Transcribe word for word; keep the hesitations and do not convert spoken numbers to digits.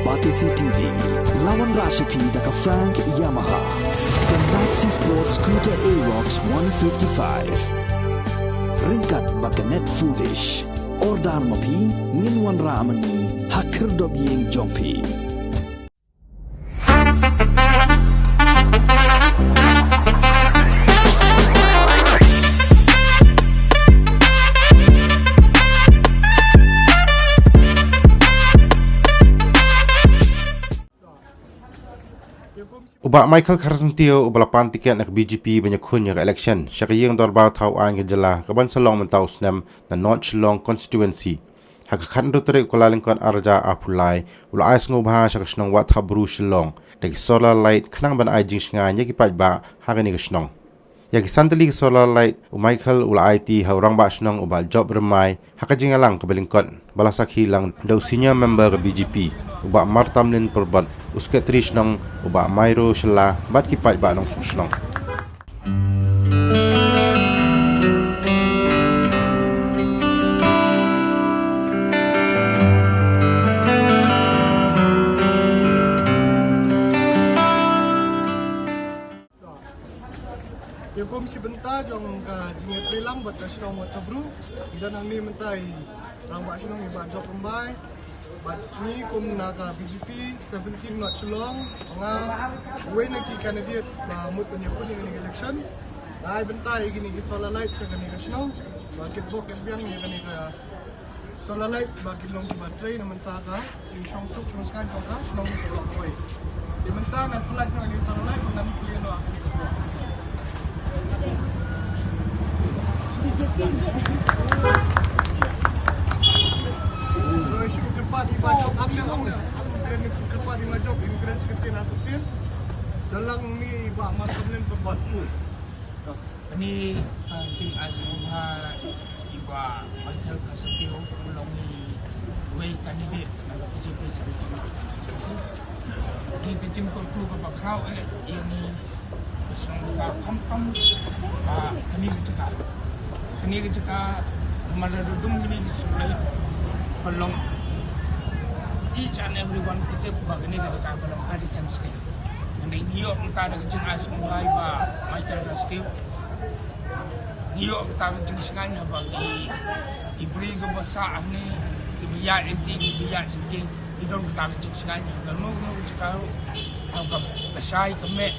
Batesi T V, la wanrah sha phi da ka Frank Yamaha, ka Maxi Sport Scooter Aerox one fifty-five. Ryngkat bad ka Net Foodish. Order ma phi, ngin wanrah ma ngi ha khyrdop ïing jong phi. U Bah Michael Kharsyntiew, uba la pan tiket na ka B J P ban ïakhun ïa ka election sha ka ïing dorbar thaw aiñ ka jylla, ka ban sa long mynta u snem na North Shillong Constituency, ha ka khathynriew tarik u Kyllalyngkot arhajar arphew lai, u la ai sngewbha sha ka shnong Wahthapbru Shillong da ki solar light khnang ban ai jingshngaiñ ïa ki paidbah ha kane ka shnong. Ïa ki san tylli ki solar light u Michael u la aiti ha u Rangbah Shnong u Bah Job Rymbai ha ka jingïalang kaba lyngkot, ba la sakhi lang da u senior member ka B J P u Bah Martamlin Pyrbot, u Secretary Shnong u Bah Mairo Shylla bad ki paidbah nongshong shnong. Ïa kum shi bynta jong ka jingïatreilang bad ka shnong Wahthapbru, ngi don hangne mynta i Rangbah Shnong i Bah Job Rymbai, bad ngi kum na ka B J P seventeen North Shillong, nga uwei na ki candidate ba mut ban ïakhun ïa kane ka election. Nga ai bynta ïa kine ki solar light sha kane ka shnong, ba kitbok kitbiang ïa kane ka solar light ba kin long kiba trei na mynta ka jingshong suk shong sngewbha jong ka shnong. Oi. Te mynta ngan pyllait noh ïa ki solar light, ngan plie noh. Oi, shu kyrpad i Bah Job, action on. Kren, kyrpad i Bah Job, i kren shi kyntien ar kyntien. Dalang ni i Bah Martamlin Pyrbot. Kane, ah, jing ai sngewbha i Bah Michael Kharsyntiew, u long i wei candidate na ka B J P seventeen North Constituency. Ki ka jingkyrkhu kaba khraw eh ïa ngi, ka shnong ka kham kham, ah, kane ka jaka. Kane ka jaka, namar la dum kane ka shnong ka long, each and everyone ka tip ba kane ka jaka ka long ka destination. Ngi ïoh kata da ka jingai sngewbha i Bah Michael Kharsyntiew. Ngi ïoh kata ka jingshngaiñ haba ki, ki briew kiba sah hangne, kiba ïaid lynti, kiba ïaid sngewbha, ki don kata ka jingshngaiñ ha kano kano ka jaka ruh, ha ka, ka shai ka meh.